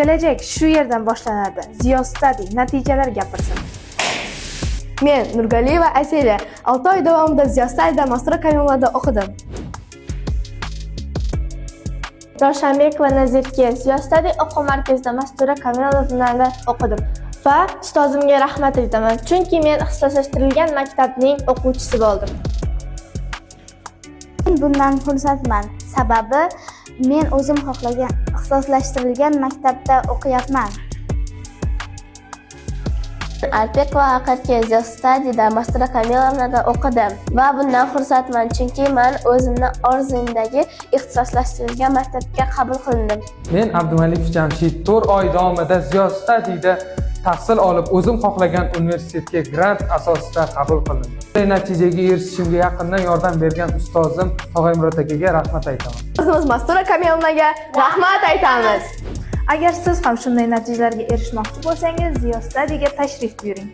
Kelajak shu yerdan boshlanadi. Ziyo Study natijalar gapirsin. Men Nurgaliyeva Aseliya 6 oy davomida Ziyo Studyda Mastura Kamilovnada o'qidim. Ravshanbekova Nazirga Ziyo Study o'quv markazida Mastura Kamilovnada o'qidim va ustozimga rahmat aytaman, chunki men ixtisoslashtirilgan maktabning o'quvchisi bo'ldim. Men bundan xursandman. Sababi men o'zim xohlagan ixtisoslashtirilgan maktabda o'qiyapman. Alpekova Aqarka Ziyo Studyda Mastura Kamilovnada o'qidim va bundan xursandman, chunki man o'zimni orzumdagi ixtisoslashtirilgan maktabga qabul qilindim. Men Abdumalik Jamshid 4 oy davomida Ziyo Studyda tahsil olib, o'zim xohlagan universitetga grant asosida qabul qilindim. Bunday natijaga erishishimga yaqindan yordam bergan ustozim Tog'ay Murod akaga rahmat aytaman. O'zimiz Mastura Kamilovnaga rahmat aytamiz. Agar siz ham shunday natijalarga erishmoqchi bo'lsangiz, Ziyo Studyga tashrif buyuring.